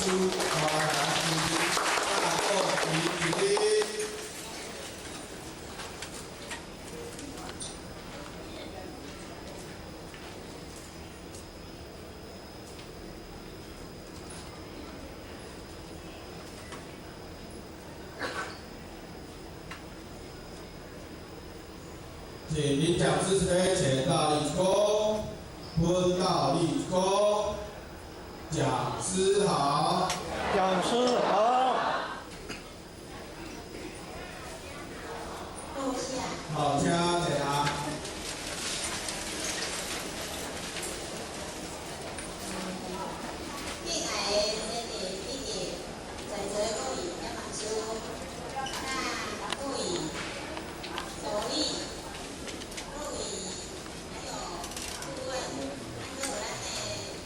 华南大众起立。请领讲师慈悲前大力鞠躬，坤道立鞠躬。讲师好，讲师好。多谢。好，请坐下。敬爱的先生以及在座各位讲师，那各位助理，各位还有顾问，啊，阁有咱的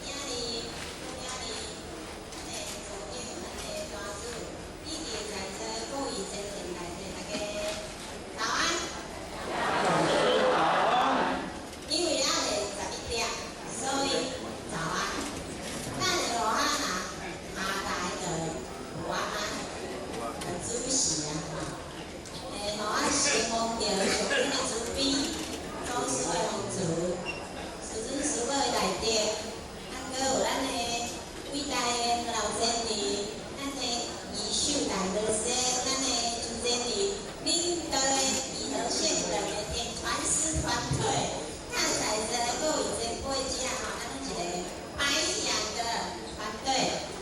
影儿、副影儿，咱的组长、咱的大主，以及在座各位先生大姐，大家早安。讲师早安。因为还未11点，所以早安。等下我若下台就有安啊，就准时啊吼。予我承蒙著上尊的慈悲，祖师的护持，师尊师母的大德，啊，阁有咱的伟大的何老先生，咱的艺术大老师，咱的朱先生领导的怡和县的点传师团队，看在座各位前辈者吼，咱拢一个白羊的团队，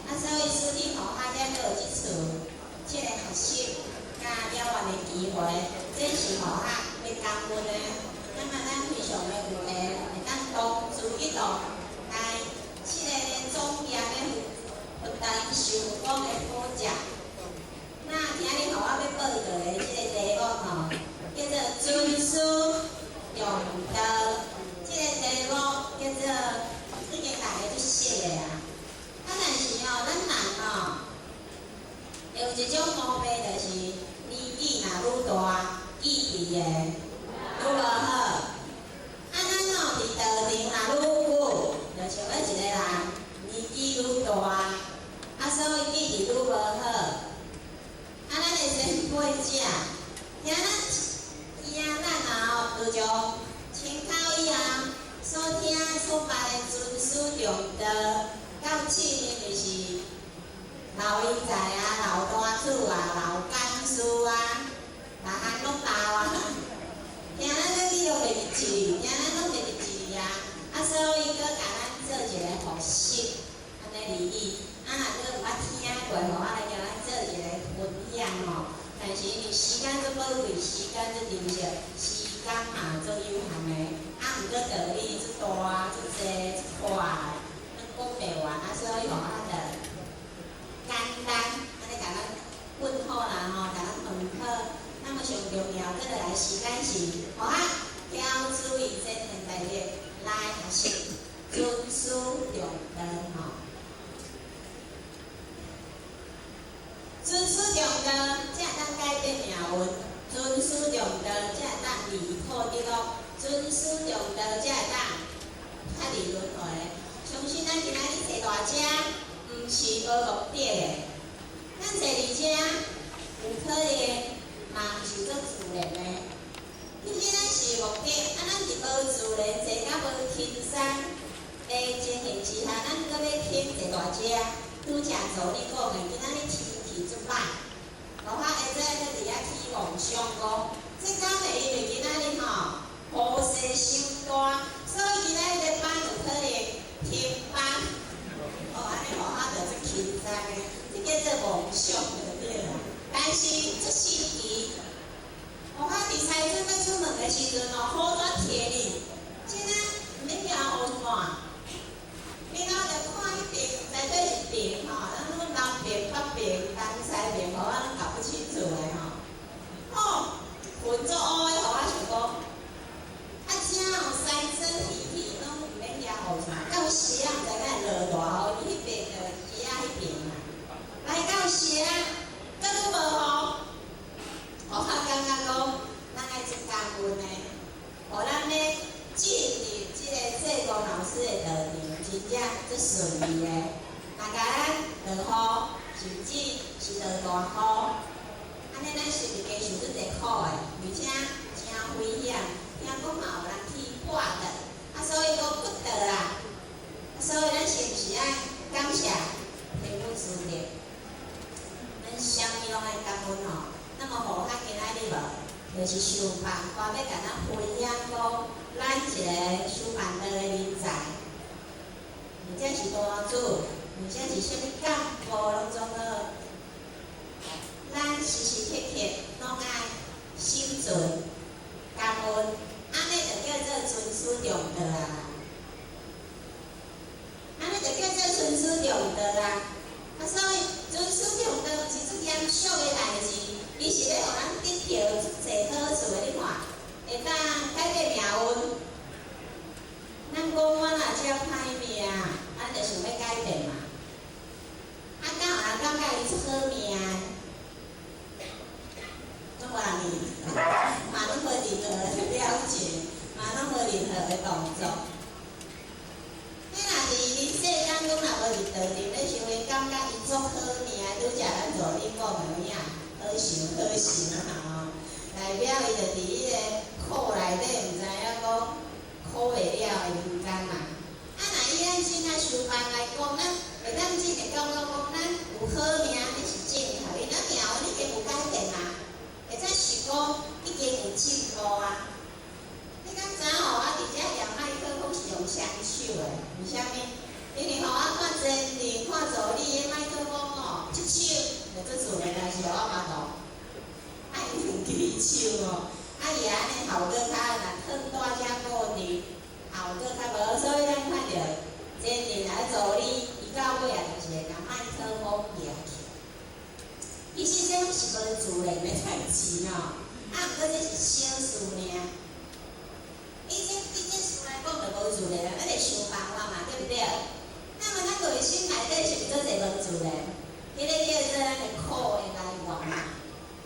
啊，所以师弟予我才阁有这次这个学习佮了愿的機會，這是予我欲感恩的。那麼咱非常的有緣，會當同住一同來這個莊嚴的佛佛壇受光的普照。那今日予我欲報告的這個題目吼，叫做尊師重道。這個題目叫做已經大家足熟的啊。啊，但是吼，咱人吼，會有一種毛病，就是年紀若愈大，記憶會愈無好。啊，咱吼佇道場若愈久，就像咧一個人年紀愈大，啊，所以記憶愈無好。啊，咱的前輩者，聽咱聽咱啊吼，自從清口以後，所聽所捌的尊師重道，到試呢就是老英才啊、老大主啊、老干事啊，逐項攏老啊。聽咱咧記錄袂入去，聽咱攏袂入去啊。啊，所以閣共咱做一個複習，按呢而已。啊，若閣毋捌聽過吼，啊來共咱做一個分享吼。但是因為時間足寶貴，時間足珍惜，時間嘛足有限的。啊，毋過道理足大、足濟、足闊，攏講袂完啊，所以吼，啊，就簡單，按呢共咱問好啦吼，共咱問好。那麼上重要，閣落來時間是，予我調注意前現代的來學習尊師重道吼。尊師重道，才會當改變命運；尊師重道，才會當離苦得樂；尊師重道，才會當脫離輪迴。相信咱今仔日坐佇遮，毋是無目的的。咱坐佇遮，有可能嘛毋是足自然的。其實咱是有目的，啊，咱佇無自然坐甲無輕鬆的情形之下，咱閣欲肯坐佇遮。拄才助理講的，今仔日天氣足歹，落下下晝閣佇遐起妄想講，這敢會因為今仔日吼雨勢傷大，所以今仔日的班有可能停班。哦，按呢予我就足輕鬆的，這叫做妄想就對啦。但是足神奇，我佇差準欲出門的時陣哦，雨煞停哩，這哪毋免驚烏看。然後就看彼邊，毋知佗一邊吼，咱攏南邊、北邊、東西邊，予我攏搞不清楚的吼。哦，雲足烏的，予我想講，落雨，甚至是落大雨。按呢，咱是毋是加受足濟苦的？而且誠危險，聽講嘛有人去跌倒，啊，所以講骨倒啦。啊，所以咱是毋是愛感謝天母師德？咱啥物攏愛感恩吼。那麼好，咱今仔日無，就是想辦法欲共咱分享講，咱一个修辦道的人才，或者是大主，或者是啥物幹部，攏總好。咱時時刻刻攏愛心存感恩，按呢就叫做尊師重道啊！按呢就叫做尊師重道啊！啊，所以尊師重道毋是足嚴肅的代誌，伊是咧予咱得著足濟好處的。你看，會當改變命運。咱講我若遮歹命，咱就想欲改變嘛。啊，敢有人感覺伊足好命？攏無人理，嘛攏無任何的了解，嘛攏無任何的動作。彼若是恁世間講若無佇道場咧想，伊感覺伊足好命，拄才咱助理講的有影，好想好想啊吼，代表伊就佇彼个苦內底，毋知影講苦袂了的人間嘛。啊，若以咱這仔修辦來講，咱會當真會感覺講，咱有好命，彼是正確，因咱命運已經有改變啊，或者是講已經有進步啊。你敢知吼？我佇遮舉麥克風是用雙手的，為啥物？因為吼，我看前面看助理的麥克風吼，一手就足自然，但是我嘛無愛兩支手吼，啊伊按呢效果較若放大遮固定，效果較無，所以咱看著前面來助理，伊到尾啊就是會共麥克風舉起。其實這攏是無自然的代誌吼，啊，毋過這是小事爾。以這事來講就無自然，咱會想辦法嘛，對毋對？那麼咱內心內底是毋是足濟無自然？彼个叫做咱的苦的來源嘛。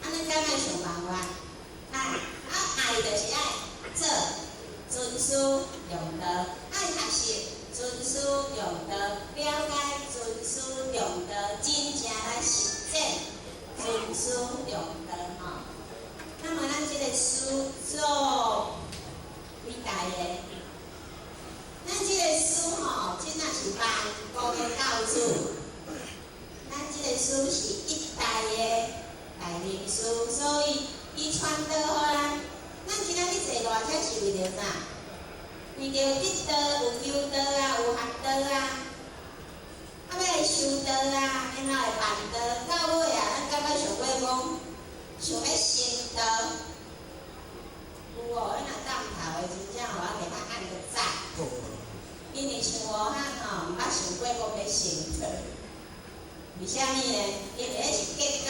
啊，咱敢愛想辦法？愛啊，愛就是愛做尊師重道，愛學習尊師重道，了解尊師重道，真正來實踐尊師重道吼。那麼咱這個師祖偉大的，咱這個師吼，真正是萬國的教主。咱這個師是一代的大靈師，所以伊傳導予咱。咱今仔日坐偌遮是為著啥？為著得道，有求道啊，有學道啊，啊欲來修道啊，然後會辦道，到尾啊，咱感覺想欲講，想欲成道。有哦，咱若當頭的，真正予我共他按個讚。因為像我漢吼，毋捌想過講欲成道。為啥物呢？因為彼是結果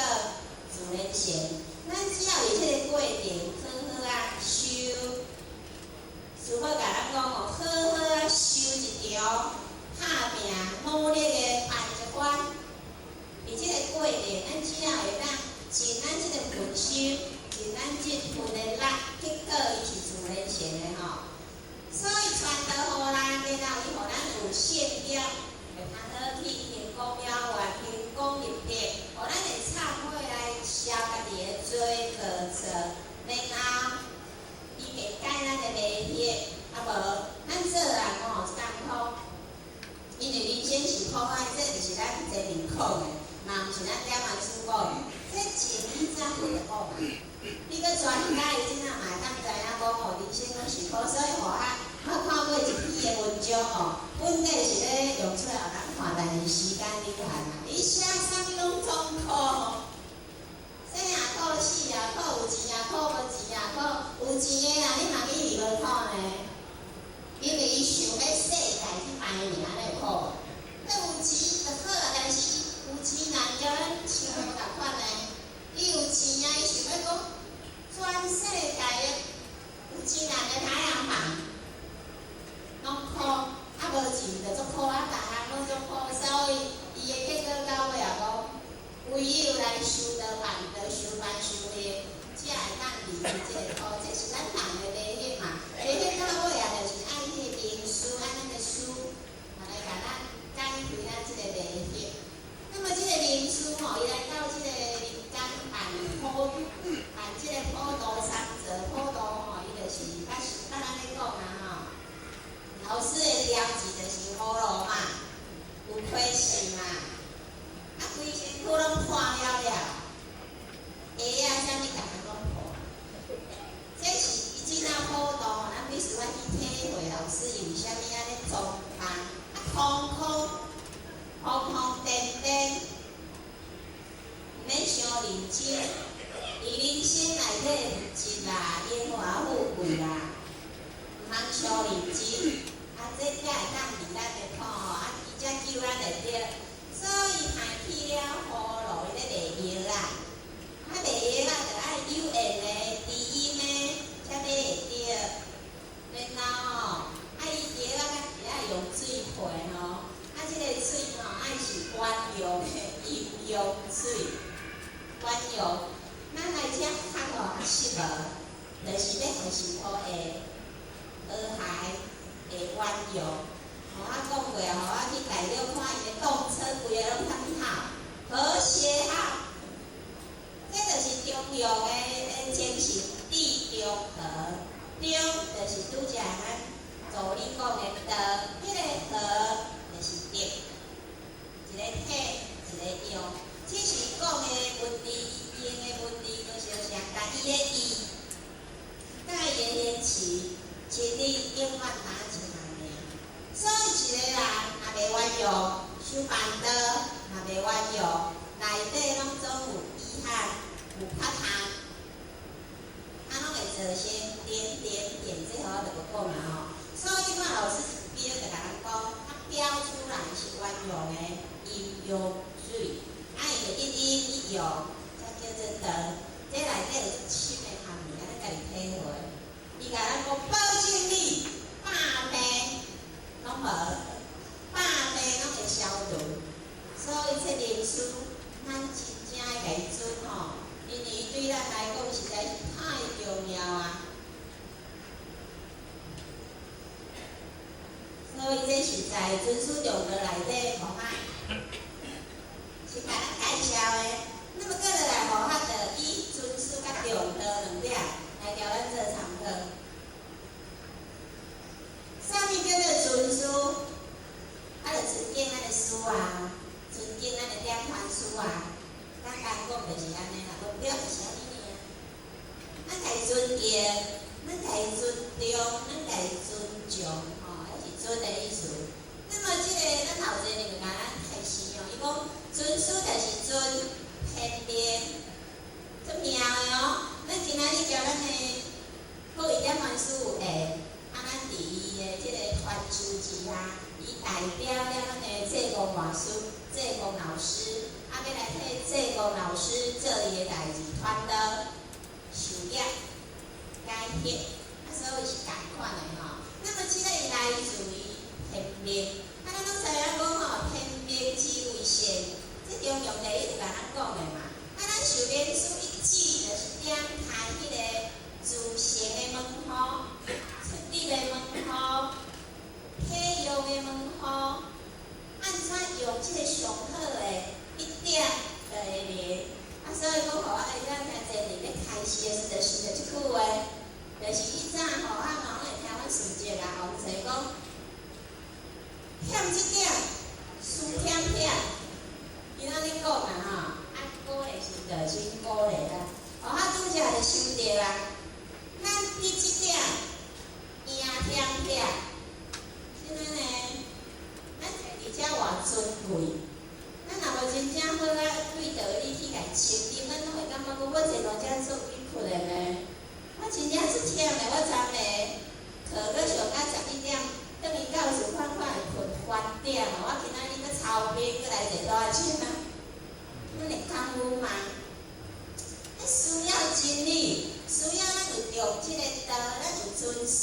自然成。咱只要佇這個過程好好啊修，師父共咱講哦，好好啊修一場，拍拚努力的辦一番。佇這個過程，咱只要會當盡咱這個份心，盡咱這份的力，結果伊是自然成的吼。所以傳導予咱，然後伊予咱有善業，會通好去行功了願，行功立德，予咱會懺悔來消家己的罪過錯，然後伊會改咱的迷惑，啊無，咱做人吼艱苦，因為人生是苦海，這就是咱前面講的，嘛毋是咱點仔主講的，這前以早就講啊。你閣專家伊這仔嘛會當知影講吼，人生攏是苦，所以吼啊，我看過一篇的文章吼，本底是咧用出來予咱看，但是時間有限啊，伊寫啥物攏總苦，生也苦，死也苦，有錢也苦，無錢也苦，有錢的人你嘛以為無苦呢？因為伊想欲世界去排名，按呢有苦無？那有錢就好啊，但是有錢人交咱想的無仝款呢。伊有錢啊，伊想欲講全世界的有錢人的排行榜，攏苦，啊無錢就足苦，啊逐項攏足苦，所以伊的結果到尾也講，唯有來修道辦道、修辦修行，才會當離開這個苦。這是咱人的迷惑嘛，迷惑到尾啊，就是愛彼個靈師，愛咱的師，來共咱真，佇人生內底的物質啦、榮華富貴啦，毋通傷認真，啊，這才會當離咱的苦吼，啊，伊才救咱會著。所以刣去了葫蘆，伊咧賣藥啦，啊賣藥啊，著愛有緣的知音的才買會著。然後吼，啊伊藥仔較是愛用水配吼，啊這个水吼愛是鸳鸯的陰陽水，鸳鸯。咱來遮較吼較適合，就是欲予新婦會和諧，會鸳鸯。吼，我講過啊，吼，我去大陸看伊的動車，規个攏啥物號？和諧號。這就是中庸的精神，致中和。中就是拄才咱助理講的道，彼个和就是德，一个體，一个用。只是講的文字，伊用的文字都相像，但伊的意，佮伊的言辭，真理永遠打一項爾。所以一個人若袂鸳鸯，傷辦道，若袂鸳鸯，內底攏總有遺憾，有缺陷，啊，攏會造成點點點，這號我就無講啊吼。所以這擺老師一標就共咱講，啊標出來是鸳鸯的陰陽水，啊伊就一陰一陽，才叫做道。這內底有足深的含義，咱家己體會。伊共咱講保證你百病攏無，百病攏會消除。所以這靈師，咱真正愛共伊尊吼，因為對咱來講實在是太重要啊。所以這是在尊師重道內底，予咱是共咱介紹的。那麼過落來，予咱就以尊師佮重道兩點來共咱做參考。啥物叫做尊師？啊，就尊敬咱的師啊，尊敬咱的點傳師啊。簡單講就是按呢啦，無對就是按呢爾。咱共伊尊敬，咱共伊尊重，咱共伊尊重，吼，彼是尊的意思。那麼這個咱頭前就共咱提示哦，伊講尊師就是尊天命，足妙的哦。咱今仔日交咱的各位點傳師有緣，啊，咱佇伊的這個傳授之下，伊代表了咱的濟公老師、濟公老師，啊，欲來替濟公老師做伊的代誌，傳道授業解惑，啊，所以是仝款的吼。那麼這個伊來自於天命，啊，咱攏知影講吼，天命之為善，這中庸第一就共咱講的嘛。啊，咱受靈師一指，就是點開彼個自性的門戶，出入的門戶，體用的門戶，按怎用這個上好的一點就會靈。啊，所以講予我會當聽前日欲開始的時陣，想著這句話，就是彼早吼，我嘛攏會聽阮孫叔啊，王姐講，欠這點，輸忝忝，伊按呢講啦吼，啊，鼓勵是就真鼓勵啦。哦，啊，拄才就想著啊，咱佇這點贏忝忝，啥物呢？咱坐佇遮偌尊貴，咱若無真正好啊，對道理去共承認，咱攏會感覺講我坐佇遮足委屈的呢。我真正足忝的，我昨暝課閣上到11點，轉去教室看看會睏翻點啊！我今仔日閣操兵，閣來坐倒遮，咱會感恩嗎？需要真理，需要咱有重這個道，咱有尊師，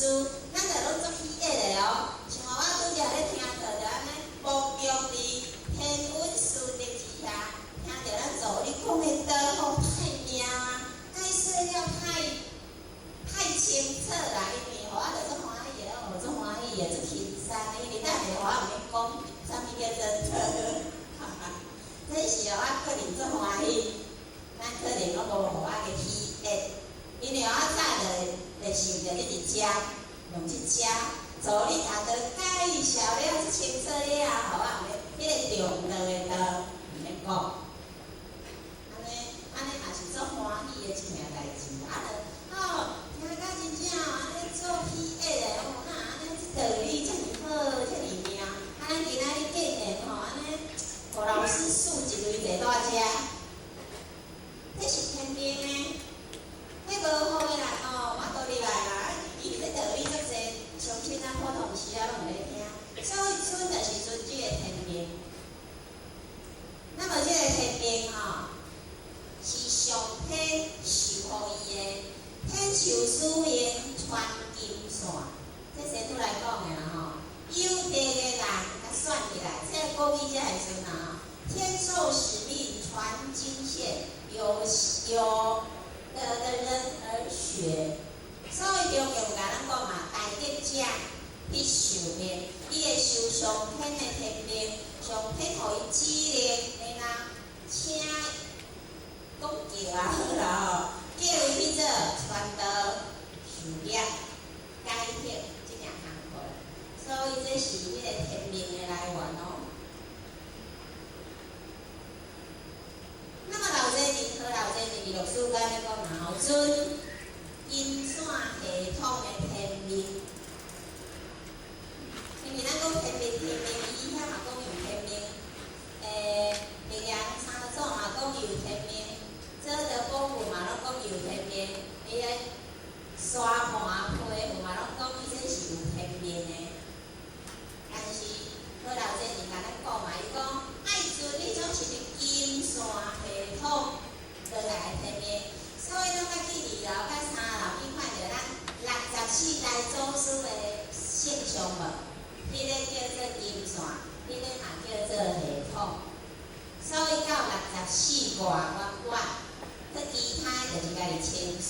咱就攏足喜悅的哦。像我拄才咧聽課，就按呢，沐浴佇天恩師德之下，聽著咱助理講的道吼，太妙啊，解說了太清楚啦，因為予我就足歡喜的，哦，足歡喜的，足輕鬆的，因為等下予我毋免講啥物叫做道，這是予我個人足歡喜。咱可能攏無予我个喜悅，因為我早就想著你佇遮，用這遮助理甲都介紹了足清楚了，予我毋免彼个重道的道毋免講。按呢，按呢嘛是足歡喜的一件代誌。啊，就哦，聽甲真正按呢做喜悅的哦，哪按呢這道理遮爾好，遮爾妙。啊，咱今仔日竟然吼按呢，予老師賜一鐳坐佇遮。這是父來講的啦吼。有德的人，共算起來，這個國語這時陣啊，天授使命傳經線，有德的人而學。所以中經有共咱講嘛，大德者必受命，伊會受上天的天命，上天予伊指令，然後請講叫啊好啦吼，叫伊去做傳道授業解惑這件工課。所以這是彼個天命的來源哦。那麼老濟人和老濟人佇歷史間咧講嘛吼，尊金線系統的天命。因為咱講天命天命，伊遐嘛講有天命，白楊三祖嘛講有天命，祖德伯父嘛攏講有天命，伊个沙盤批嘛攏講伊這是有天命的。但是何老先生共咱講嘛，伊講愛尊彼種是金線系統落來的天命，所以咱愛去二樓佮三樓去看著咱64代祖師的聖像無？彼个叫做金線，彼个嘛叫做系統。所以到64外圓滿，去其他就是家己親師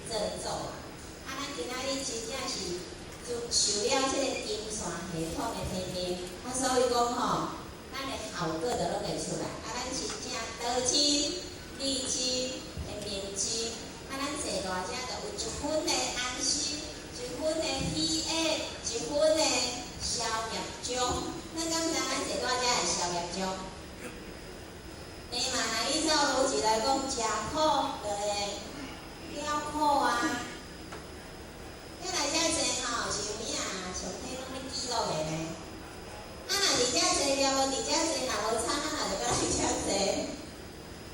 做祖啊。啊，咱今仔日真正是就受了這個金線系統的天命，啊，所以講吼，咱的效果就攏會出來。啊，咱真正道親、理親、天命親，啊，咱坐大遮就有一分的安心，一分的喜悅，一分的消業障。咱敢知咱坐大遮會消業障？你嘛，若依照邏輯來講，食苦就會了苦啊。你來遮坐吼，是有影上天攏咧記錄的呢。啊，若佇遮坐了無佇遮坐，若無差，咱也就閣來遮坐。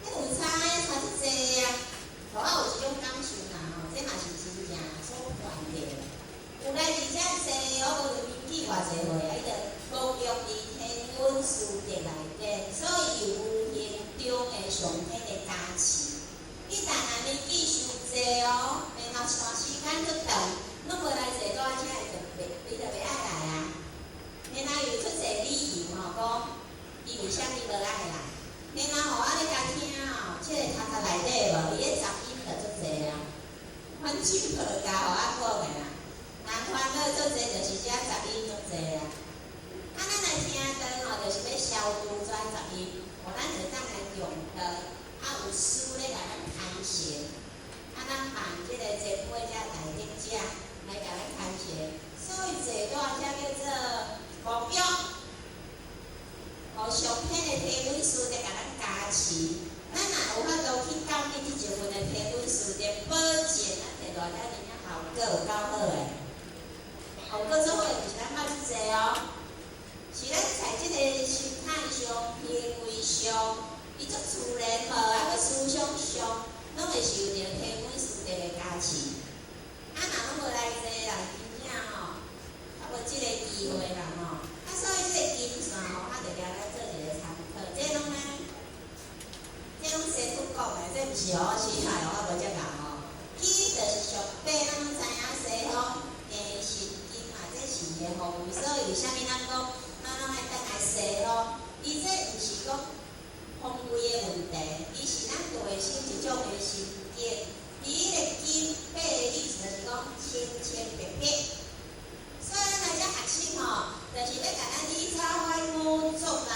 彼有差，差足濟啊！予我有一種感受啦吼，這嘛是真正所傳的。有來佇遮坐，我無論年紀偌濟歲啊，伊就無用佇天恩師德內底，所以有無形中的上天的加持。一旦若年紀傷濟哦，然後長時間足長，攏無來坐大遮，伊就袂，伊就袂愛來啊。然後又出濟理由吼，講伊為啥物無愛來？然後予我咧共聽吼，這個頭殼內底無，伊咧雜音就足濟啊。反正無教予我講的啦，人煩惱足濟，就是遮雜音足濟啊。啊，咱來聽道吼，就是欲消除這雜音，予咱會當來用道，啊有師咧共咱牽線，啊咱望這個前輩遮大德者來共咱牽線，所以坐大遮叫做護佑，予上天的天恩師德共咱加持。咱若有法度去感應這一份的天恩師德，保證咱坐大遮真正效果有夠好的。效果做好的，毋是咱捌足濟哦，是咱在這個心態上、行為上，伊足自然無，啊閣思想上，攏會受著天恩師德的加持。啊，若攏無來坐人，真正吼，較無這個機會啦吼。啊，所以這個金線吼，我就掠來做一個參考。這攏咱，這攏師父講的，這毋是我寫來，我無遮𠢕吼。金就是上白，咱攏知影西方地是金嘛，這是伊的方位。所以為啥物咱講，咱攏愛轉來西方？伊這毋是講方位的問題，伊是咱內心一種的心境。伊彼個金白的意思就是講清清白白。所以咱來遮學習吼，就是欲共咱理查反五濁啦、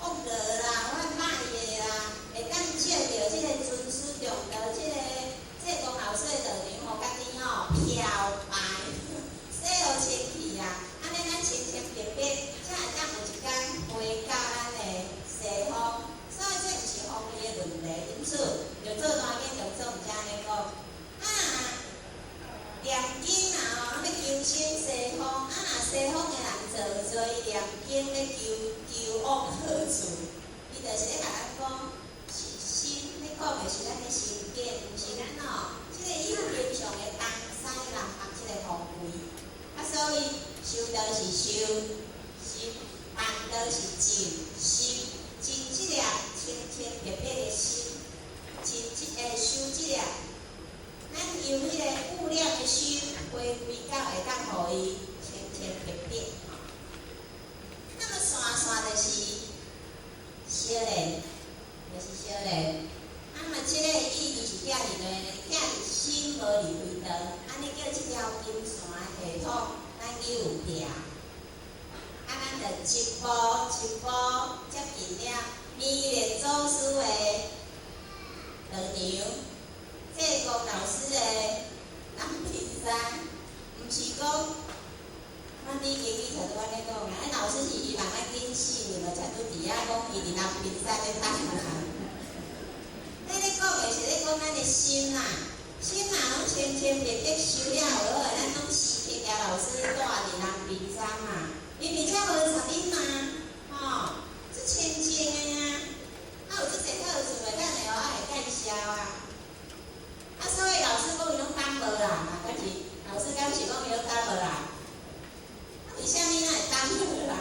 惡樂啦、反歹的啦，會當借著這個尊師重道，這個公老師的道場，予家己吼漂白，洗予清氣啊，按呢咱清清白白，才會當有一工回到咱的西方。所以這毋是方位的問題，因此就做大經就做毋才按呢講。啊，念經啊吼，欲求生西方，啊若西方的人造罪念經咧求求往何處？伊就是咧共咱講，是心咧講的是咱的心境，毋是咱吼這個有形上的東西南北這個方位。啊，所以修道是修心，辦道是淨心，淨這粒清清白白的心，淨這修這粒。咱由彼個無量的心回歸到會當予伊清就是相連。啊嘛，這个意義是徛佇佗呢？徛佇心無離開道，按呢叫這條金線系統，咱去有調。啊，咱就一步一步接近了彌勒祖師的道場，濟公老師的南屏山，毋是講，我頂日去才拄按呢講啊，老師是希望咱緊死，嘛才拄佇遐講伊佇南屏山咧等人。咱咧講的是咧講咱的心啦，心若攏清清白白修了好，咱攏時刻共老師蹛佇南屏山嘛，因為遮無雜音嘛，吼，足清淨的啊，啊有足濟好處的，等下我愛會介紹啊。啊，所以老師講伊攏等無人啊，敢是？老師敢是講伊攏等無人？啊，為啥物咱會等無人？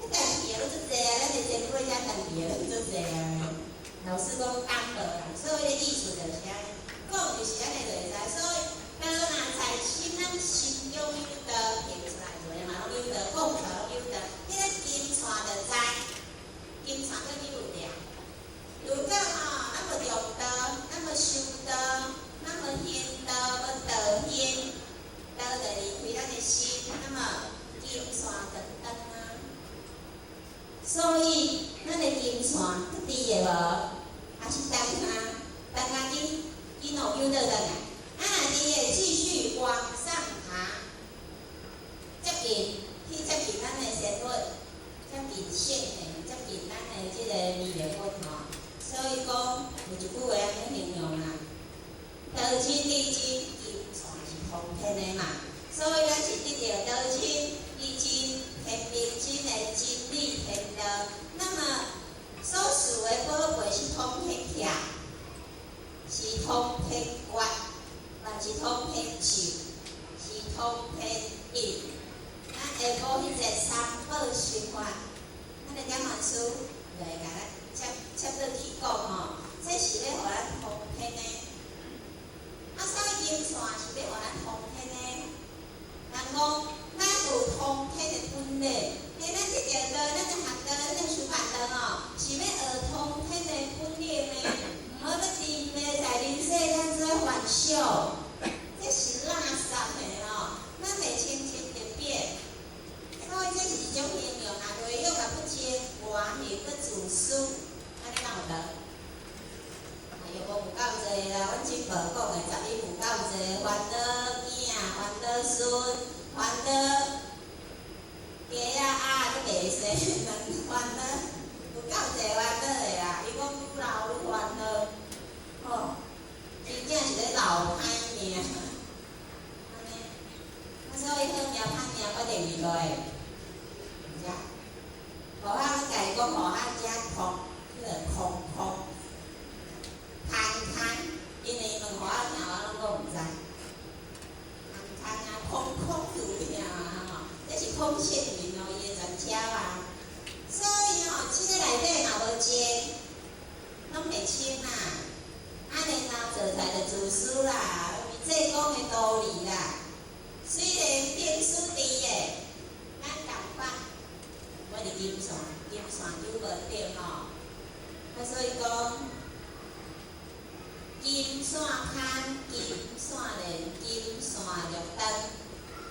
彼代志的攏足濟啊，咱的前輩遮代志的攏足濟啊。老師講等無人，所以个意思就是按呢，講就是按呢就會知。所以道若在心，咱心中有道，行出來做嘛攏有道，講出來攏有道。彼个金線就知，金線叫有調。如果吼，咱無重道，咱無修道，咱無行道，無道行，道就離開咱的心，那麼金線就斷啊。所以，咱的金線閣佇的無？還是斷啊？斷啊，緊緊予救倒轉來。啊，若佇的繼續往上爬，接近去接近咱的仙佛，接近聖賢，接近咱的這個彌勒佛吼。所以講有一句話按呢形容啦：道親義真，金線是通天的嘛。所以咱是得著道親、義真、天命真的真理天道。那麼所賜的寶貝是通天巧，是通天訣，嘛是通天咒，是通天印。咱下晡彼節三寶修法，咱的點萬師就會共咱接接落去講吼，這是欲予咱通天的。啊，啥物金線是欲予咱通天的？人講咱有通天的本領，嘿，咱得著道，咱的學道，咱的修法道吼，是欲學通天的本領的，毋好閣沉迷在人世間做幻想，這是垃圾的吼，咱會清清白白。所以這是一種形容啊，內欲啊不清，外形閣自私，按呢敢有道？哎喲，無有夠濟啦，阮進步講的十一有夠濟，煩惱囝、煩惱孫、煩惱雞仔鴨閣袂生，煩惱有夠濟煩惱的啦。伊講愈老愈煩惱，吼，真正是咧老歹命。按呢，啊，所以好命歹命決定佇佗的？毋知。無法阮家己講吼，啊，遮空，彼个空空，空空，因為伊問予我聽，我攏講毋知。空空啊，空空如也啊，吼，這是孔聖人哦，伊的傳抄啊。所以吼，這个內底若無靜，攏袂清啦。啊，然後做出來就自私啦，濟公的道理啦。雖然變輸佇的，咱共款，我佇金線，金線救無著吼。啊，所以講，金線牽，金線連，金線欲斷，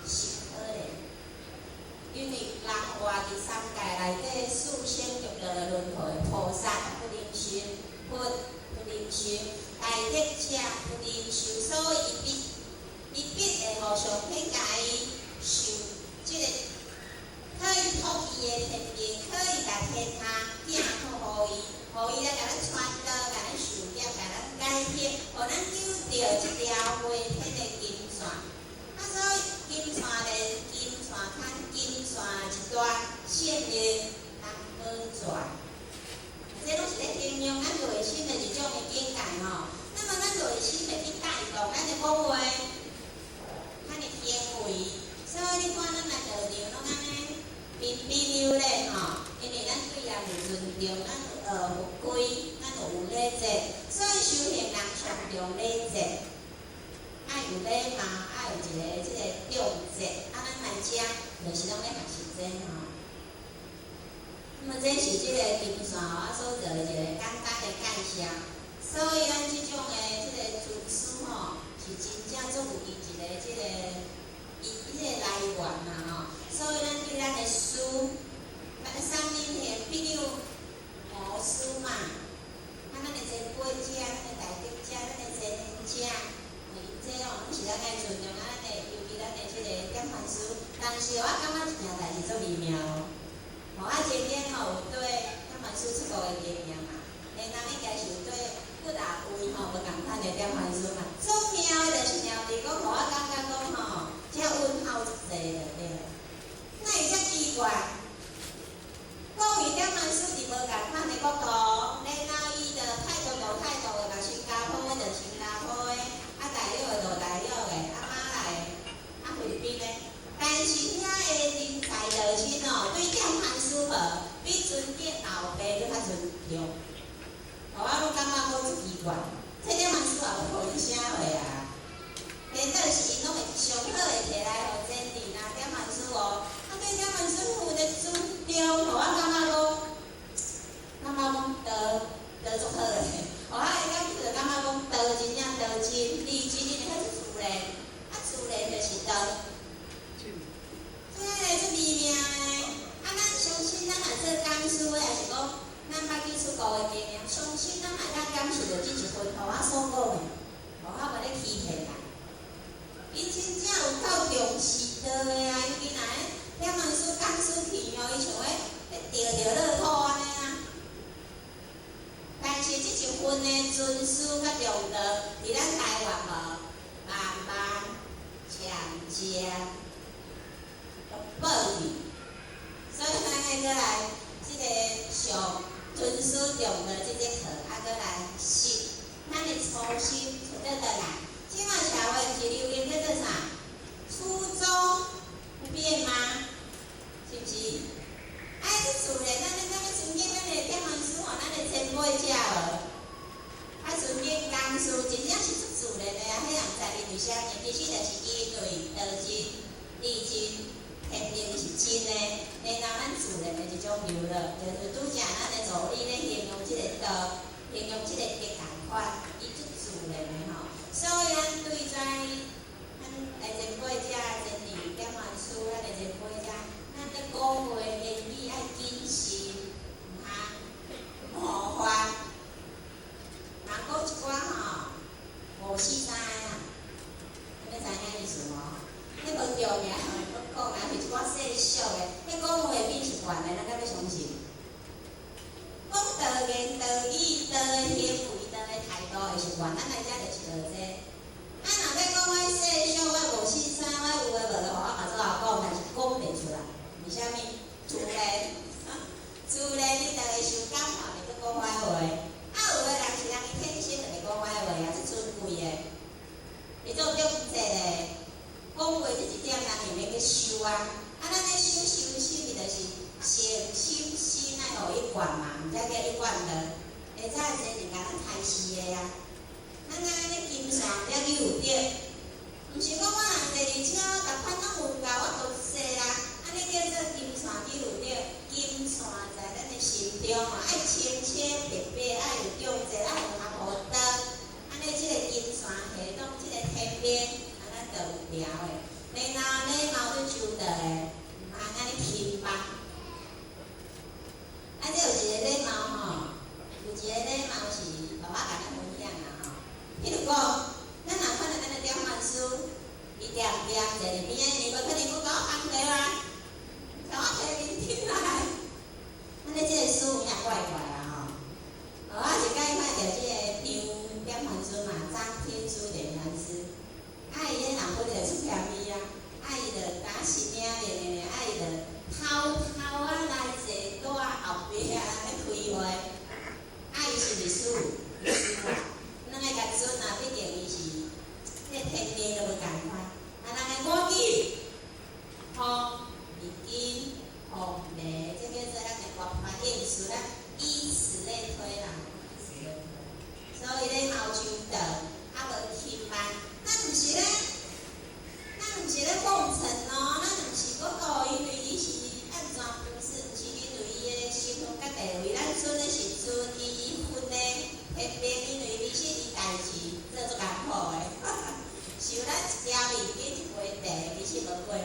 實可憐。因為人活佇三界內底，四生六道的輪迴，菩薩不能修，佛不能修，大德者不能修，所以伊必會予上天共伊受這个，可以託伊的天命，可以共天下寄託予伊，予伊來共咱傳道，共咱授業，共咱解脫，予咱救著這條飛天的金線。啊，所以金線連、金線牽、金線一斷，性命難保全。這攏是咧形容咱內心的一種的境界吼。那麼咱內心會去帶動咱的講話，咱的行為。所以你看咱來道場攏按呢彬彬有禮吼，因為咱對人有尊重，咱有學佛規，咱有禮節，所以修行人上重禮節，愛有禮貌，愛有一個這个重節。啊，咱來遮就是攏咧學習這吼。那麼這是這個金線予我所做的一個簡單的悬。這點萬師也無予伊啥貨啊。顛倒是𪜶攏會上好的摕來予真理啦，點萬師哦。啊，對點萬師有咧尊重，予我感覺講，感覺講道道足好的。予我會感覺就感覺講道真正道真，理真，因為彼是自然，啊自然就是道。這個足微妙的，啊，咱相信咱若做講師的，抑是講咱捌去出國的經驗，相信咱會當感受著這一份，予我所講的，予我無咧欺騙人。伊真正有夠重視道的啊，尤其若咧點萬師講師去哦，伊像咧咧著著樂土按呢啊。但是這一份的尊師佮重道，佇咱台灣無慢慢漸漸都薄去，所以咱愛閣來這个上尊師重道這節課，啊，閣來拾咱的初心揣倒轉來。這馬社會毋是流行叫做啥？初衷不變嗎？是毋是？啊，這自然，咱咱尊敬咱的點萬師吼，咱的前輩者無？啊，尊敬講師，真正是足自然的啊！彼人毋知因為啥物，其實就是因為道真、理真、天命是真的，然後咱自然的一種流露，就是拄才咱的助理咧形容這個道，形容這個德仝款，伊足自然的吼。所以咱對在咱的前輩者、真理點萬師，咱的前輩者，咱咧講話言語愛謹慎，毋通冒犯。人講一寡吼五四三的啦，你知影意思無？彼無重要，閣講啊，是一寡世俗的，彼講話比是懸的，咱敢欲相信？講道言道語、道的行為、道的態度會是懸，咱來遮就是學這。啊，若欲講我世俗，我五四三，我有的無的，我嘛做會講，但是講袂出來。為啥物？自然，自然你就會受感染，會閣講歹話。啊，有的人是人伊天生就會講歹話啊，這尊貴的，伊做中節的，講話這一點人會免去修啊。啊，咱咧修修心，伊就是誠心心愛予伊管嘛，毋才叫伊管道。會早前人共咱開示的啊。咱按呢金線才去有得，毋是講我若坐佇車，逐款攏有夠，我就坐啦。按呢叫做金線去有得，金線在咱的心中吼，愛清清白白，愛有中節，愛有合乎道。按呢，這個金線系統，這個天命，啊，咱就有牢的。然後禮貌對周到的，毋通按呢輕慢。啊，這有一个禮貌吼，有一個禮貌是予我共咱分享啦吼。譬如講，咱若看著咱的點萬師，伊恬恬坐佇邊仔，伊無可能閣共我放茶啊，共我提面頂來。按呢，這个師有影怪怪啦吼。我一擺看著這个張點萬師嘛，張天師點萬師，啊，伊彼人本就出嫌伊啊，啊，伊就打心領面的，啊，伊就偷偷仔來坐佇後壁咧開會，啊，伊是毋是師？伊師啊，咱愛共尊啊，畢竟伊是這個天命都無仝款。啊，人的五金、風、面金、鳳梨，這叫做咱的活法應事，咱以此類推啦，以此類推。所以禮貌周到，啊無輕慢，咱毋是咧，咱毋是咧奉承哦，咱毋是講哦，因為伊是按怎，不是，毋是因為伊的身份佮地位，咱尊的是尊伊佛的天命，因為其實伊代誌做足艱苦的，受咱一條麵筋一杯茶，其實無過分。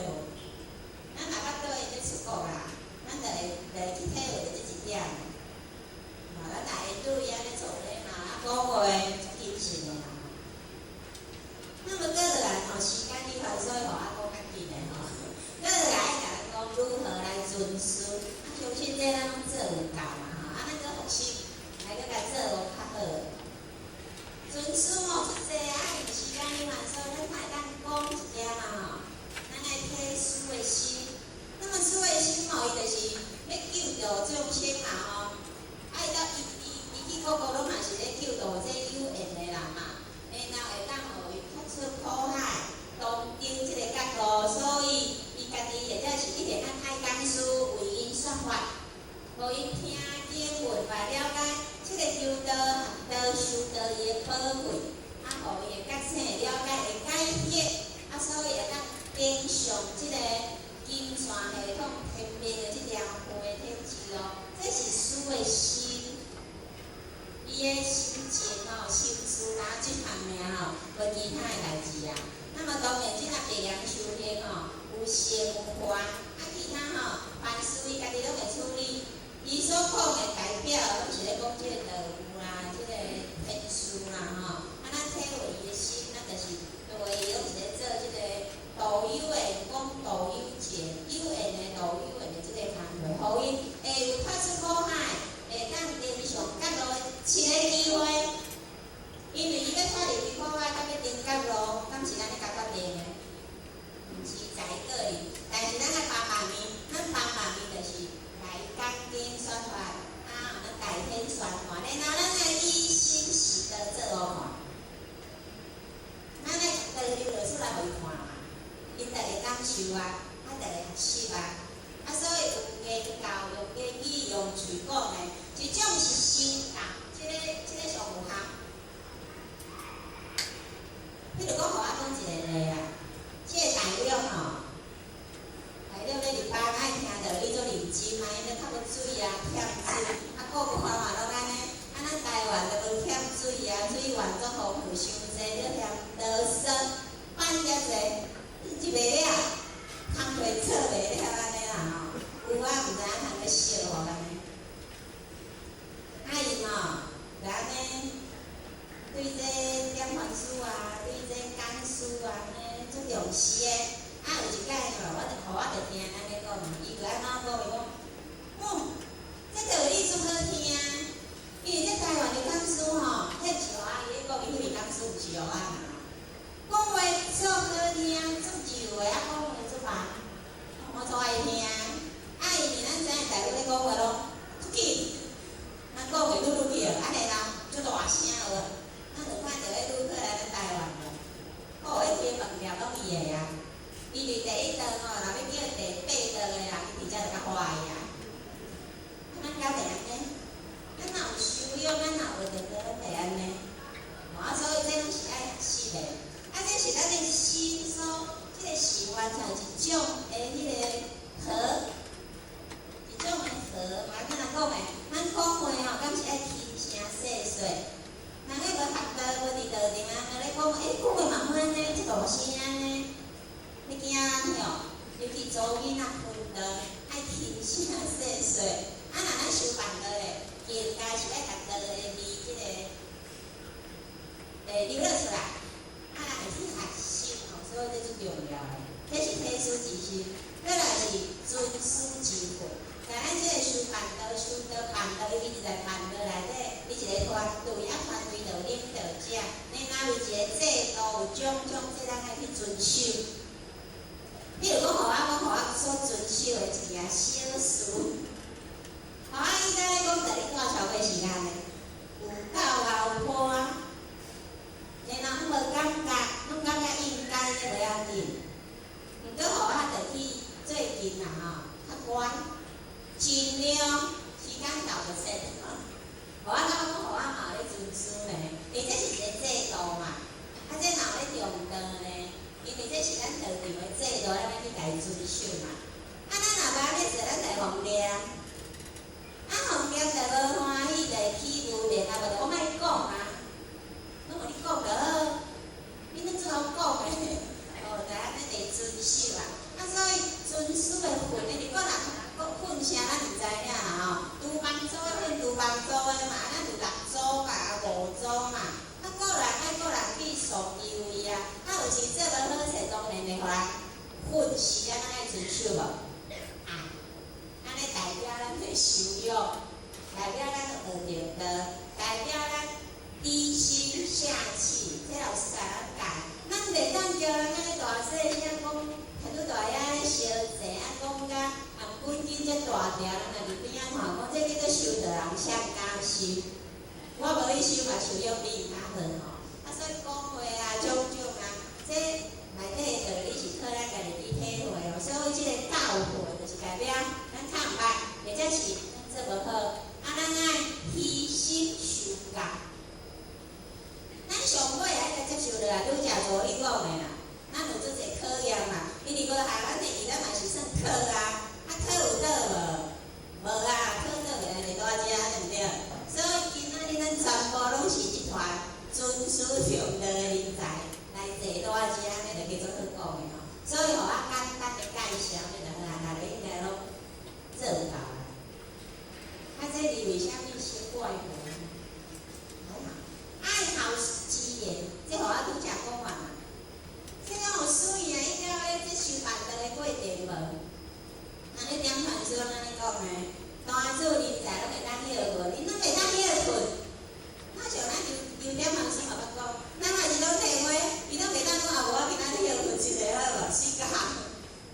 咱若捌對伊咧出國啦，咱就會去體會著這一點。吼，咱若會對伊按呢做禮貌，啊，講話足謹慎的啦。那麼閣落來吼，時間有限，所以予我講較緊的吼。閣落來愛共咱講如何來尊師，啊，相信這咱攏做有夠嘛吼，啊，咱閣復習，來閣共做較好。尊師吼足濟啊，因為時間有限，所以咱會當講一點啊吼。咱愛體師的心，那麼師的心吼，伊就是欲救度眾生嘛吼。啊，伊到伊伊伊去各國攏嘛是咧救度這有緣的人嘛，然後會當予伊脫出苦海，當成這個覺悟，所以伊家己或者是一定愛開講師為𪜶說法，予𪜶聽經聞法了解，這個求道和道。道修道伊的寶貴，啊，予伊會覺醒、會了解、會解惑，啊，所以會當登上這个金線系統天命的這條飛天之路。這是師的心，伊的心情吼、心思哪這項爾吼，無其他的代誌啊。那麼當然，這個白羊修行吼，有成有壞，啊，其他吼，凡事伊家己攏會處理。伊所講的代表，攏是咧講這个道有啦，這个天師啦吼。啊，咱體會伊的心，咱就是對伊攏是咧做這个道友的，講道友情，有緣的道友緣的這个工課，予伊會有脫出苦海，會當登上覺路的一个機會。因為伊欲脫入去苦海，佮欲登覺路，敢是咱咧共決定的？毋是在個人，但是咱愛幫忙伊，咱幫忙伊就是來講經說法，啊，咱大天宣傳，然後咱愛以心實道做予看，咱愛道流落出來予伊看嘛，𪜶就會感受啊，啊，就會學習啊，啊，所以有言教、用言語、用喙講的，一種是身教，這个上有效。譬如講，予我講一個例啊，這个大陸吼，大陸欲入班愛聽著你做認真嘛，因為較無水啊，欠水，啊，國外嘛攏按呢，啊，咱台灣就無欠水啊，水源足豐富，傷濟，你嫌囉嗦，放遮濟，你入袂了，工課做袂了按呢啦吼，有啊，毋知影通咧笑予按呢。啊𪜶吼，就按呢，對這點番書啊，對這講師啊，按呢足重視的。啊，有一擺吼，我就聽𪜶按呢講，伊就按怎講？伊講，哦，這道理足好聽，因為這台灣的講師吼，彼是予我，伊咧講伊彼位講師毋是予我啦。講話足好聽，足柔的，啊，講話足慢，我足愛聽。啊，因為咱知影大陸咧講話攏足緊，咱講話愈愈去，按呢啦，足大聲有無？咱就看著彼旅客來咱台灣無？哦，彼間飯店攏伊的啊。伊佇第一頓吼，若欲叫第八頓的人，伊佇遮就較歡喜啊。啊，咱敢袂按呢？咱若有修養，咱若學著多，咱袂按呢。啊，所以這攏是愛學習的。啊，這是咱的心所，這个是完全一種的彼个和，一種的和。嘛，按怎講的？咱講話吼，敢是愛輕聲細說。人彼無學道，無佇道場啊，咧講，欸，講話嘛好按呢，這大聲呢。你驚人吼，尤其查某囡仔薰道，愛輕聲細說。啊，若咱修辦道咧，應該是愛共道的味，這个流露出來，啊，人會去學習吼，所以這足重要的。這是體師之心，閣來是尊師之訓。在咱這個修辦道、修道、辦道，尤其是在辦道內底，你一個團隊，啊，團隊就有領導者，然後有一個制度，有種種，這咱愛去遵守。比如講，予我講，予我所遵守的一件小事，予我應該講，佇咧住超過時間的，有夠𠢕潑，然後攏無感覺，攏感覺應該的無要緊。毋過予我就去最近啦吼，較乖，盡量時間到就說。予我感覺講，予我嘛有咧遵守呢，因為這是一個制度嘛，啊，這若有咧重道呢？因為這是咱道場的制度，咱愛去共伊遵守嘛。啊，咱若無按呢做，咱就會予念。啊，予念就無歡喜，就會起無明啊，無就我莫講啊，攏予你講就好，你攏做好講的，哦，就按呢會遵守啊。啊，所以尊師的訓，你講若講訓啥，咱毋知影啦吼。廚房組的訓廚房組的嘛，咱有六組嘛，五組嘛。啊，個人愛個人去受機會啊。啊，有時做無好勢，當然會予人訓斥啊，咱愛遵守無？啊，按呢代表咱的修養，代表咱學著道，代表咱低聲下氣。這老師共咱教，咱袂當叫人按呢大細聲講，聽拄大遐咧相濟啊，講甲啊本金遮大條，人若佇邊仔看，講這叫做修道人啥敢修？我無去修嘛，修養比伊較好吼。啊，所以講話啊，種種啊，這內底的道理是靠咱家己去體會哦。所以這个教訓就是代表咱較毋捌，或者是咱做無好，啊，咱愛虛心受教。無去講的啦。咱有足濟考驗嘛，因為無效咱的伊咱嘛是算考啊，啊考有倒無？無啊，考倒袂來就蹛遮，對毋對？所以今仔日咱全部攏是這團尊師重道的人才來坐蹛遮，按呢就叫做好講的吼。所以予我簡單的介紹，按呢就好啊，大家應該攏做有夠啊。啊，這裡為啥物先過來？還好，愛好之言，這予我拄才講完嘛。這種有水啊，應該咧這收辦桌的過程無？按呢點傳書按呢講的，大主人才攏會當歇無？恁攏袂當歇睏。那像咱劉劉點傳書嘛捌講，咱若是攏電話，伊攏袂當講啊，無我今仔日歇睏一下好無？睡覺。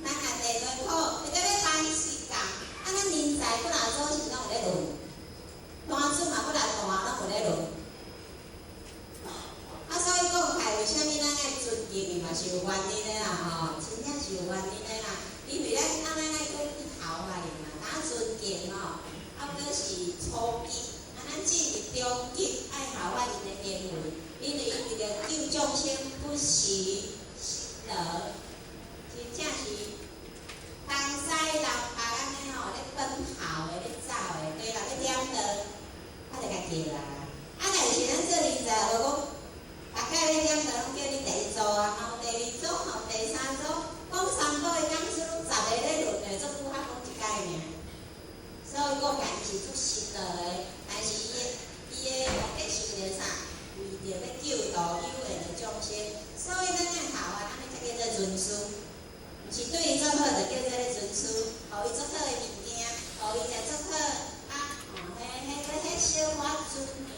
咱若電話簿，會當欲班睡覺。啊，咱人才幾若組是攏有咧輪，大主嘛幾若段攏有咧輪。啊，所以講起來，為啥物咱愛尊敬伊嘛是有原因的啦吼，真正是有原因的啦。因為咱啊，咱愛閣去效法伊嘛，當尊敬吼，啊，閣是初級，啊，咱進入中級愛效法𪜶的行為，因為伊為著救眾生不辭辛勞，真正是東西南北按呢吼，咧奔跑的，咧走的，對啦，咧點桌，啊，就共叫啊。啊，但是咱做人才無講。逐擺咧點桌攏叫你第一組啊，嘛有第二組，嘛有第三組。講三寶的講師攏十个咧輪的，足久才講一擺爾。所以講家己是足辛勞的，但是伊的目的是為著啥？為著欲救度有緣的眾生。所以咱愛效法，按呢才叫做尊師。毋是對伊做好就叫做咧尊師，予伊足好的物件，予伊食足好，啊，吼，彼彼彼小可尊爾。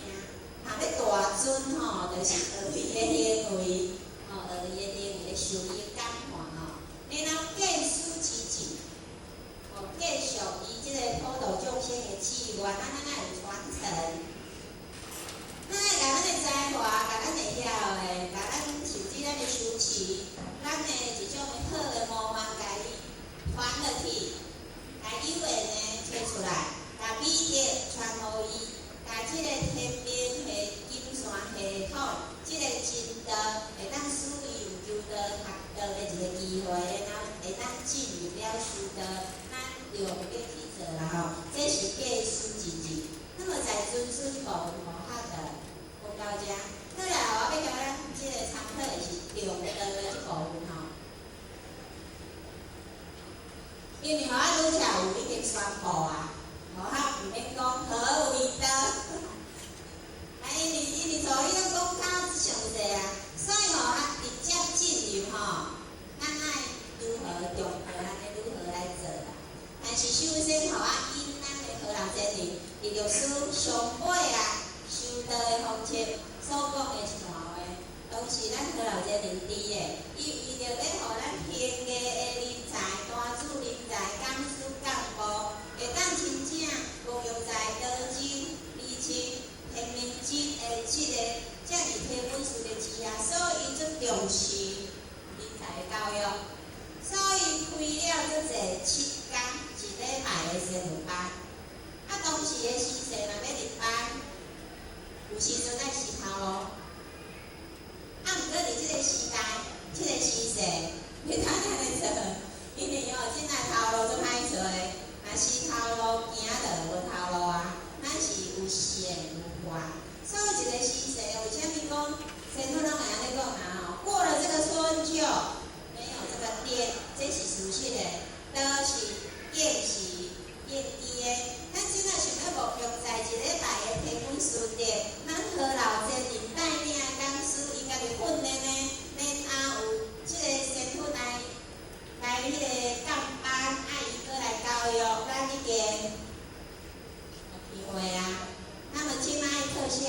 若欲大尊吼，就是學伊的行為，吼，學伊的行為咧受伊的感化吼。然後繼師之志，吼，繼續伊這個普度眾生的志願，啊，咱愛有傳承。咱愛共咱的才華，共咱會曉的，共咱甚至咱的修持，咱的一種的好的模範，共伊傳落去，共有緣的揣出來，共美德傳予伊。共這個天命的金山系統，這個真道會當使伊有求道學道的一個機會，然後會當進入了修道，咱用力去做啦吼。這是繼師之志。那麼在尊師這部分吼，較就講到遮。過來，我欲共咱這個參考的是重道的這部分吼。因為我拄才有已經宣布啊。無較毋免講何為道，啊，因為助理攏講較詳細啊，所以吼啊，直接進入吼，咱愛如何重道，按呢如何來做啦？但是首先吼啊，因咱的何老先生佇歷史上尾啊，修道的方式所講的一段話，當時咱何老先生佇的，伊為著欲予咱行藝的人才、大主人才、講師幹部，會當真正運用在道真、理真、天命真的這個遮爾體本事的之下，所以伊足重視人才的教育，所以開了足濟7工一禮拜的仙佛班。啊，當時的時勢若欲入班，有時陣愛時頭路。啊，毋過佇這個時代，這個時勢，欲通按呢做，因為哦，這若頭路足歹揣，若時頭路行就無頭路啊，咱是有善有壞，所以一個時勢，為啥物講仙佛攏會按呢講啊？吼，過了這個村就沒有這個店，這是事實的，都是應時應機的。咱這若想欲目標在一禮拜的提本順德，咱何老先生帶領的講師，伊家己訓練的，然後有這個仙佛來彼個教班，啊，伊閣來教育，咱已經有機會啊。那麼這擺特殊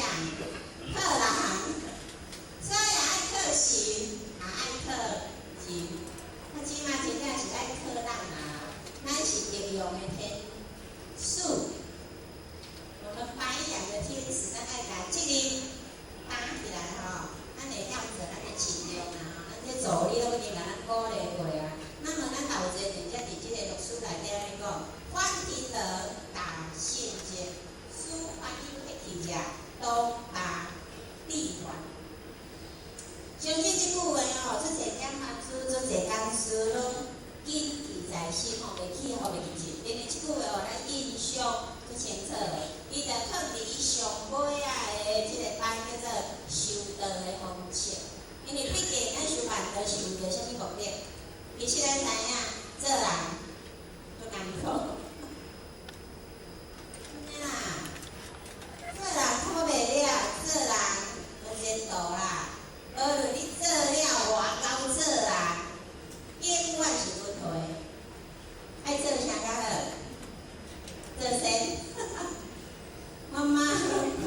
師攏謹記在心吼，袂去予袂記住。因為這句話予咱印象足清楚的，伊就囥佇伊上尾仔的這個班叫做修道的方式。因為畢竟咱修辦道是為著啥物目的？其實咱知影，做人足艱苦。按呢啦，做人苦袂了，做人無前途啦。無論你做了偌𠢕做人，永遠是輪迴。愛做啥較好？做仙。媽媽攏講，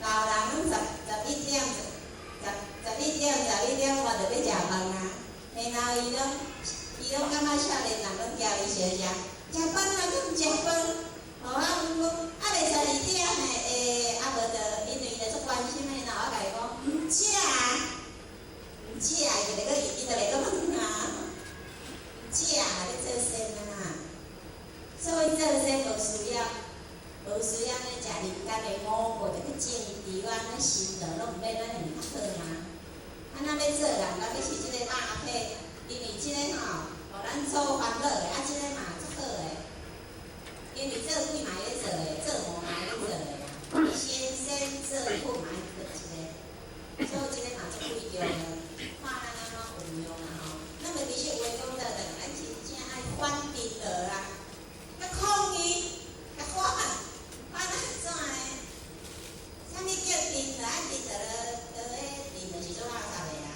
老人攏十一點，十一點11點外就欲食飯啊。然後伊攏感覺少年人攏交伊相食，食飯啊，閣毋食飯。吼啊，阮講啊未12點的，欸，啊無就因為伊就足關心的，然後我共伊講毋食，毋食，伊就袂閣問啊。毋食，欲做仙啊。所以做仙無需要咧食人間的五穀，就去種稻啊，咱心道攏毋免按呢較好嗎？啊，咱欲做人，咱欲飼這個肉體，因為這個吼，予咱做煩惱的，啊，這個嘛足好的。因為做鬼嘛會咧做的，做魔嘛會咧做的啊。先生做父嘛會做這個，所以這個嘛足貴重的，看咱按怎運用啊吼。咱咪其實有話講倒轉，咱真正愛反顛倒啦，較抗議，較反，反按怎呢？啥物叫顛倒？啊，顛倒倒彼顛就是做垃圾的啊，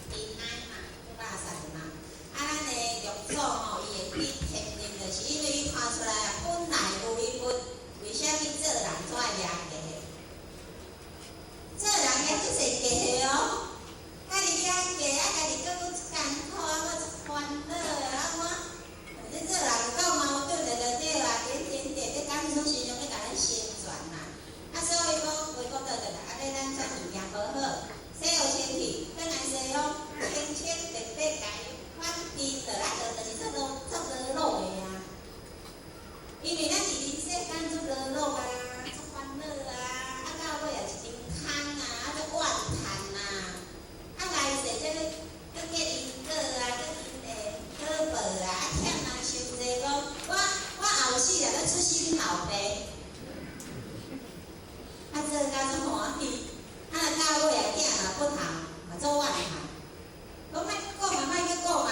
塵埃嘛，做垃圾的嘛。啊，咱的六祖吼，伊會去天人，就是因為伊看出來啊，本來無一物，為啥物做人總愛掠假？做人掠足濟假的哦，家己掠假，啊，家己閣閣足艱苦，啊，閣足煩惱的，啊，我，你做人有夠矛盾的就對啊，點點點，你講出時陣欲共咱宣傳嘛。啊，所以講話講倒轉來，啊，欲咱轉物件無好，洗予清氣，轉來西方，清清白白，共伊反顛倒來，就是做勞做勞碌的啊。因為咱佇人世間足勞碌啊，足煩惱啊，啊到尾也一身空啊，啊足怨嘆啊，啊來世才閣閣結因果啊，閣因的果報啊，啊欠人傷濟，講我後世若閣出生老爸，啊做甲足歡喜，啊若到尾啊囝若不孝，嘛做怨嘆，講莫閣講啊，莫閣講啊，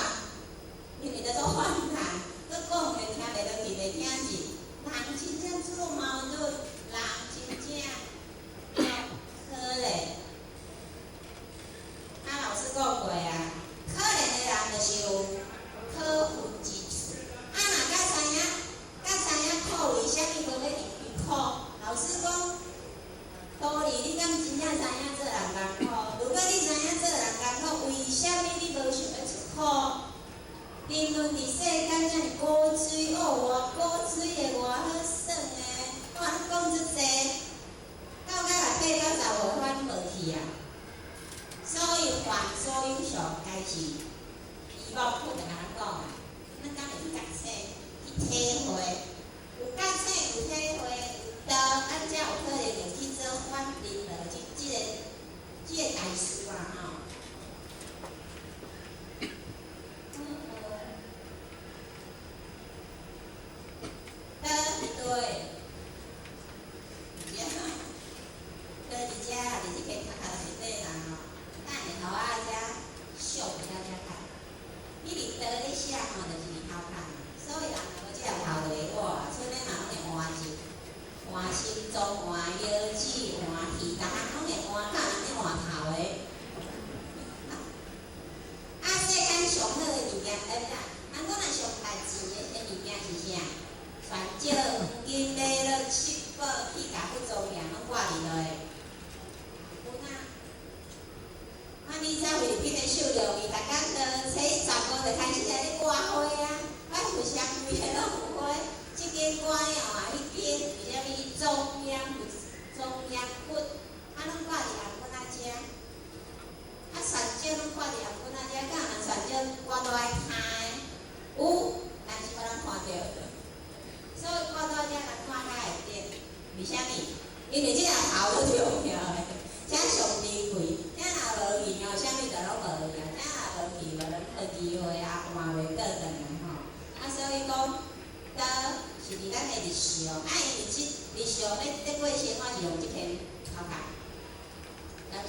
因為著做怨嘆，閣講會聽袂落去，袂聽入。人真正做矛盾，人真正可憐。啊，老師講過啊，可憐的人就是有可恨之處。啊，若才知影苦為啥物無欲入去苦？老師講，道理你敢真正知影做人艱苦？如果你知影做人艱苦，為啥物你無想欲出苦？人論佇世間遮爾古錐，哦，偌古錐的，偌好耍的，我講足濟，到尾來8、95歲反無去啊。所以還所有相該是伊望苦就共咱講啊，咱敢會去覺醒，去體會，有覺醒，有體會，有道，咱才有可能會去做反顛倒這個大事啊吼。倒對，遮，倒佇遮，佇這間頭殼內底啦吼。等下予我遮相佇咱遮看。彼佇倒咧寫吼，就是佇頭家。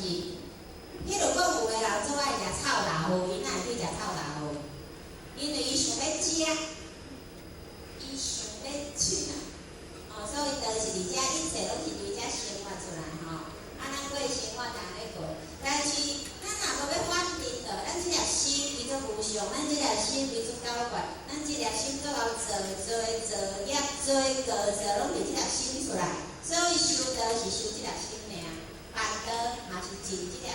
字。譬如講，有的人做愛食臭豆腐，𪜶哪會去食臭豆腐？因為伊想欲食，伊想欲食啊！哦，所以就是佇遮一切攏是佇遮生活出來吼。啊，咱過生活逐咧過，但是咱若無欲反顛倒，咱這粒心伊做無常，咱這粒心伊做搞怪，咱這粒心做𠢕做做造業做過做，攏是這粒心出來。所以修道是修這粒心爾，辦道嘛是盡這粒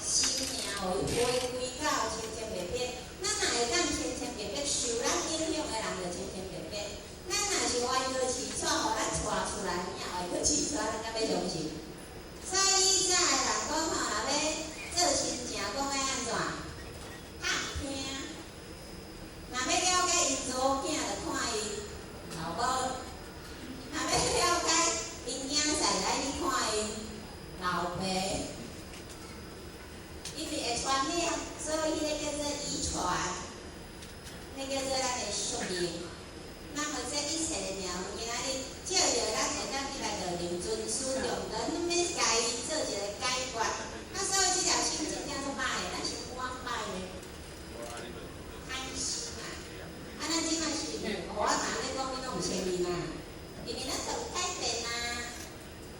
心爾，予伊回歸到清清白白。咱若會當清清白白受咱影響的人，就清清白白。咱若是歪哥飼娶，予咱帶出來，你若歪哥飼娶，咱敢欲相信？所以早的人講吼，若欲做親情，講欲按怎？拍聽。若欲了解𪜶查某囝，就看伊老母；若欲了解𪜶囝婿，來去看𪜶老爸。因為會傳染，所以彼个叫做遺傳，那叫做咱的宿命。那麼這一切的命運，今仔日借著咱會當去來到認尊師重道，咱欲共伊做一個解決。啊，所以這條心真正足歹的，咱是敢歹的，貪心啊！啊，咱這擺是，我若咧講，你攏毋相信啊？因為咱就有改變啊，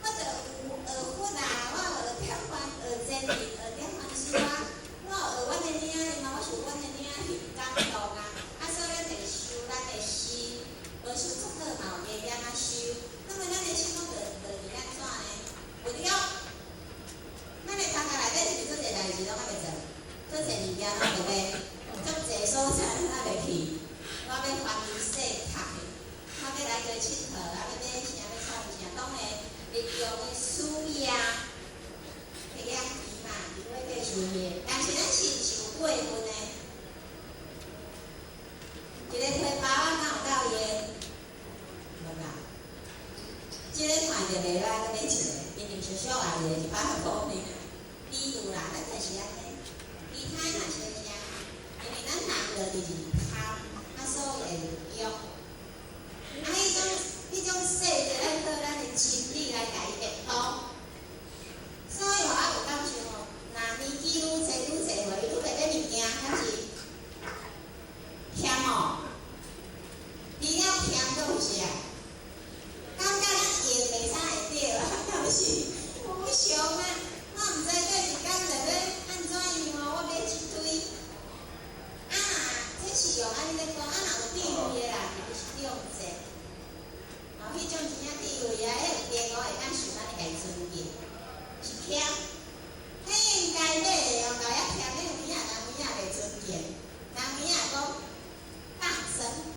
我就有學佛啊，我學點番學真理，學點番書啊，我學阮的領域嘛，我受阮的領域感動啊。啊，所以咱就修咱的心，無修足好嘛，有加減仔修。那麼咱的心攏就佇安怎呢？有了，咱的頭殼內底是毋是足濟代誌攏猶未做？足濟物件攏袂買，足濟所在攏猶未去。我欲環遊世界，我欲來個𨑨迌，啊，欲買啥，欲創啥，當然日用的需要，會養魚嘛，伊會計需要。但是咱是毋是有過分的？一个提包仔敢有夠閒？無夠。這个看著袂歹，閣買一個，明明俗俗仔一个100箍爾。比如啦，咱就是按呢，其他嘛相像，因為咱人就是貪，啊，所以會有欲。啊，彼種細節，咱靠咱的真理來共伊會通。所以吼，我有感受吼，若年紀愈濟愈濟歲，愈袂買物件，還是嫌哦。除了嫌，閣有啥？感覺咱用袂使會著啊，敢有是無常啊！我毋知過一工就欲按怎樣哦，我買一堆。啊，這是用按呢咧講，啊，若有智慧的人，伊就是中濟。哦，彼種真正智慧啊，彼個電腦會當想咱共伊尊敬，是謙。